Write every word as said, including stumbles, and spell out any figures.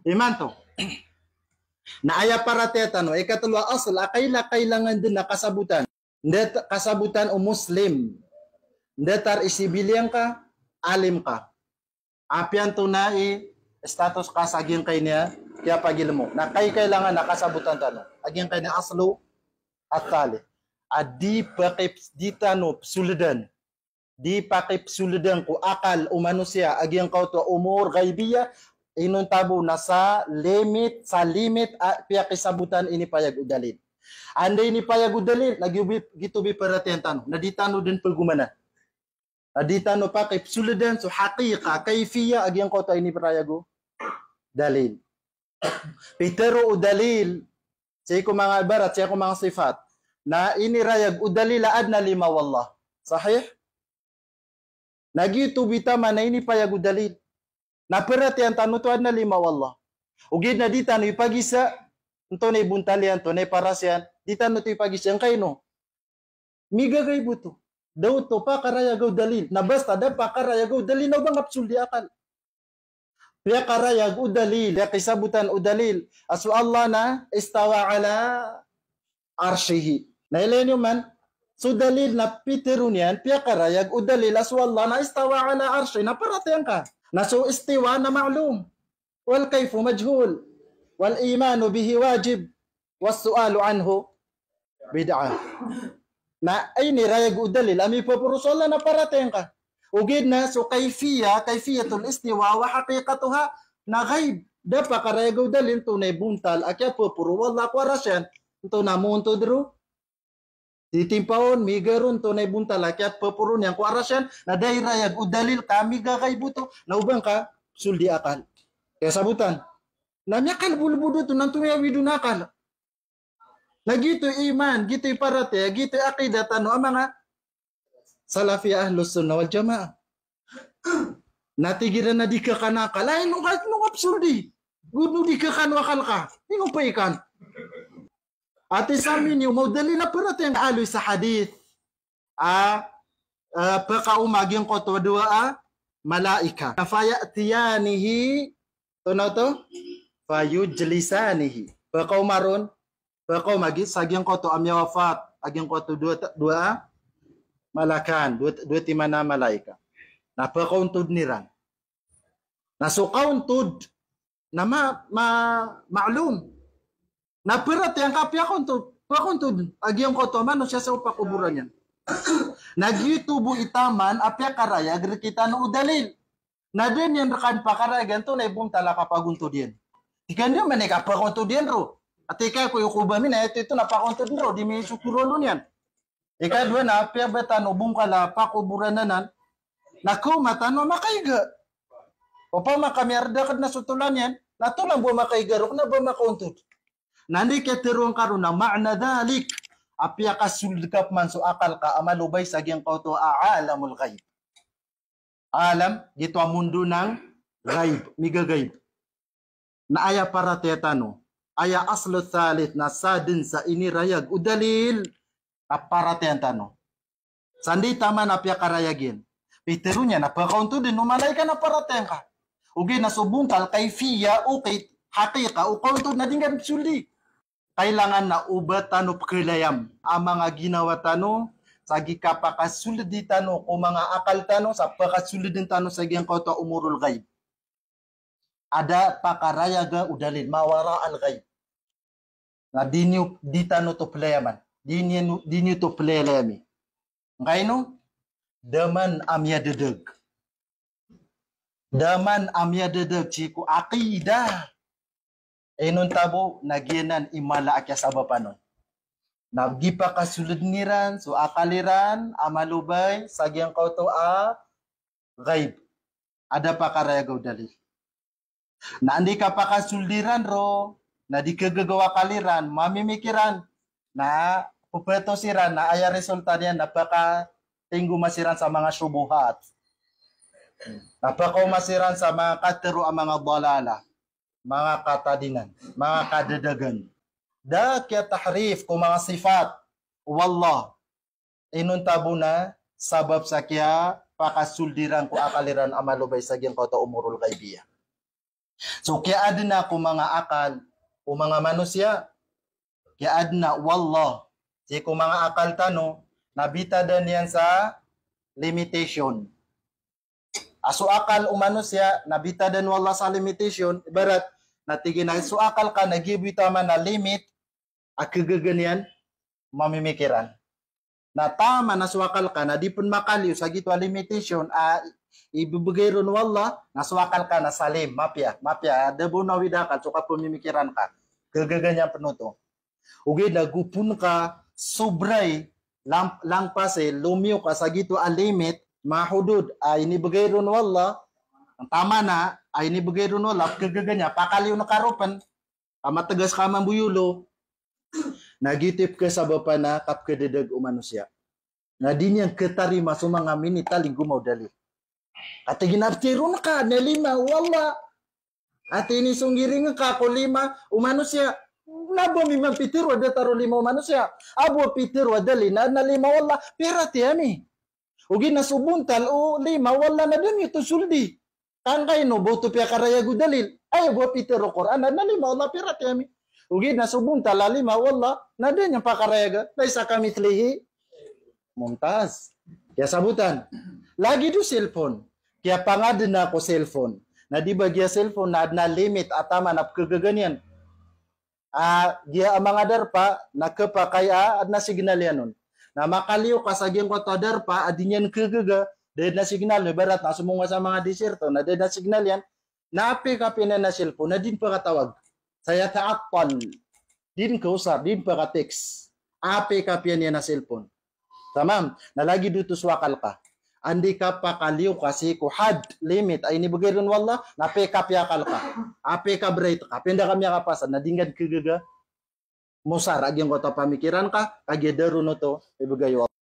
Imanto. Na aya paratiyaya tano, ikatlo a asl a kaila-, kailangan dn a kasabotan. Nda ta-, kasabotan o Muslim. Nda tar i sibiliyan ka, alim ka. Apiya antonaa i status ka sa giyangkaiya kiyapagilmo. Na kai-, kailangan a kasabotan tano a giyangkaiya aslu at-thalith. A di pakip-, di tano psoldan. Di pakipsoldan ko akal o manosiya a giyangkoto a umur ghaibiyah, inonta bo na sa limit, sa limit a piyakisabotan inipayag o dalil. Anda inipayag o dalil, na giyoto bi-, giyoto bi paratiyayaan tano, na di tano dn pagomanan. Na di tano pakipsoldan so haqiqa, kayfiyah a giyangkoto a inipayag o dalil. Pitero o dalil, sii ko manga ibarat, sii ko manga sifat. Na inirayag o dalil a adn a lima o Allah. Sahih? Na giyoto bi taman a inipayag o dalil. Na paratiyayaan tano oto a adn a lima o Allah. Ogaid na di tano ipagisa, antonaa i bontal iyan, antonaa i paras iyan, di tano oto ipagisa, angkaino. Migagayb oto. Da oto pakarayag o dalil. Na basta da pakarayag o dalil na oba nga psoldi akal. Piyakarayag o dalil, piyakisabotan o dalil a so Allah na istawa ala arshihi. Na ilay niyo man, so dalil na pitero niyan, piyakarayag o dalil a so Allah na istawa ala arshihi, na paratiyayaan ka. Na so istiwa na ma'lum. Wal kayfu majhul. Wal imanu bihi wajib. Was su'alu anhu bid'ah. Na inirayag o dalil a mipaporo so Allah na paratiyayaan ka. Ogaid na so kayfiyah, kayfiyatul istiwa wa haqiqatuha na ghaib. Da pakarayag o dalil antonaa i bontal a kiyapaporo o Allah ko aras iyan. Antonaa moontod ron. Titimpahon, miga ron, antonaa i bontal a kiyapaporo niyan ko aras iyan, na da irayag o dalil ka migagayb oto, na oba nga psoldi akal. Kiyasabotan. Na miyakalbolbod oto, na antonaa i awid on a akal. Na giyoto i iman, giyoto i paratiyaya, giyoto i aqidah tano a manga Salafiyah Ahlus Sunnah wal Jamaah. Na tig iran a di ka kano akal. Ay, ino ka, ino ka psoldi. Go di ka kano akal ka. Ino pay kan. Ati sa miniyo, maodalil a paratiyayaan aloy sa hadith. A, a, pakaoma giyangkoto a dowa a malaika. Faya'tiyanihi, antonaa oto? Fayujlisanihi. Pakaoma ron, pakaoma gi-, sa giyangkoto a miyawafat, a giyangkoto dowa ta-, dowa a malakan, dowa, dowa timan a malaika. Na pakaontodn iran. Na so kaontod, na ma-, ma-, ma'lum. Na paratiyayaan ka piyakaontod, pakaontod a giyangkoto a manosiya sa pakoboran iyan. Na giyoto bo i taman a piyakarayag rktano o dalil. Na da niyan rkano pakarayagan antonaa i bontal a kapagontod iyan. Tig ka niyo man i kapakaontod iyan ron. Ati ka ko iyo ko ba mi na ito, ito na pakaontod ron, di mi so korolo niyan. Ikadowa na, apiya ba tano bongkal a pakoboran anan, na kaoma tano a makaiga. Opama ka miyarda ka dn a so tolan iyan, na tolan bo a makaiga ron, kna ba makaontod. Na anda i kiyatharoa ngka ron na ma'na dhalik, apiya kasold ka pman so akal ka a malobay sa giyangkoto a alamul ghaib. Alam, giyoto a mundo ng ghaib, migagayb. Na aya paratiyaya tano, aya aslu thalith na sadn sa inirayag o dalil, na paratiyayaan tano. Sa anda i taman a piyakarayag iyan. Pitharo niyan na pakaontod dn o malaika na paratiyayaan ka. Ogaid na so bontal, kayfiya, okit, haqiqa o kaontod na di ngka psoldi. Kailangan na oba tano pkhalayam a manga ginawa tano, sa gii kapakasoldi tano ko manga akal tano, sa pakasoldn tano sa giyangkoto a umurul ghaib. A da pakarayaga o dalil, ma wara al ghaib. Na di niyo, di tano oto playaman. Di niyo, di niyo oto playalayami. Ngkaino, da man a miyadadag. Da man a miyadadag sii ko aqidah. Inonta bo na giyanan i mala a kiyasabapan on. Na gii pakasoldn iran so akal iran a malobay sa giyangkoto a ghaib. A da pakarayaga o dalil. Na anda i kapakasold iran ron, na di khagaga o akal iran, mamimikiran, na pphto siran, na aya resulta niyan na pakatinggoma siran sa manga shubuhat. Na pakaoma siran sa manga katharo a manga dalalah, manga katadinan, manga kadadagan. Da kiyatahrif ko manga sifat o Allah. Inonta bo na sabap sa kiyapakasold iran ko akal iran a malobay sa giyangkoto a umurul ghaibiyah. So kiyaadna ko manga akal o manga manosiya, kiyaadna o Allah sii ko manga akal tano na bitadan iyan sa limitation. A so akal o manosiya na bitadan o Allah sa limitation, ibarat na tig iyan a so akal ka na giya bo i taman a limit a khagaga niyan mamimikiran. Na taman a so akal ka na di pn makaliyo sa giyoto a limitation a ibibgay ron o Allah, na so akal ka na salim, mapiya, mapiya, da bo nawid a akal so kapamimikiran ka. Khagaga niyan pn oto. Ogaid na go pn ka sobra i lam-, langpas i, lomiyo ka sa giyoto a limit, manga hudud a inibgay ron o Allah, taman a inibgay ron o Allah, khagaga niyan, pakaliyon ka ron pn, a matgas ka mambo i olo, na giyoto i pkhasabapan a kapkhadadag o manosiya. Na di niyan khatarima so manga minitalingoma o dalil. Katii gina ptharoon ka na lima o Allah. Katii inisonggiring ka ko lima o manosiya. Na bo mi mamphitharo a datar o lima o manosiya. A bo a pitharo a dalil na, na lima o Allah, piyaratiyaya mi. Ogaid na so bontal o lima o Allah na da niyo oto soldi. Kan kaino bo oto piyakarayag o dalil. Aya bo a pitharo o Qur'an na lima o Allah, piyaratiyaya mi. Ogaid na so bontal a lima o Allah na da niyan pakarayaga. Laysa kamithlihi. Mumtaz. Kiyasabotan. Lagid o cellphone. Kiyapangadna ko cellphone. Na di ba giya cellphone na adn a limit a taman a pkhagaga niyan. A, giya a manga darpa na khapakay a adn a signal iyan on. Na makaliyo ka sa giyangkoto a darpa a di niyan khagaga, da adn a signal, ibarat na somonga sa manga desierto na da adn a signal iyan, na apiya kapiya niyan a cellphone na di niyan pakatawag. Sayata'attal. Di niyan kaosar, di niyan pakatext. Apiya kapiya niyan a cellphone. Tamam? Na lagid oto so akal ka. Anda i kapakaliyo ka sii ko had, limit a inibgay ron o Allah, na apiya kapiya akal ka. Apiya kabright ka. Apiya anda ka miyakapasad, na di ngka dn khagaga mosar a giyangkoto a pamikiran ka, kagiya da ron oto ibgay o Allah.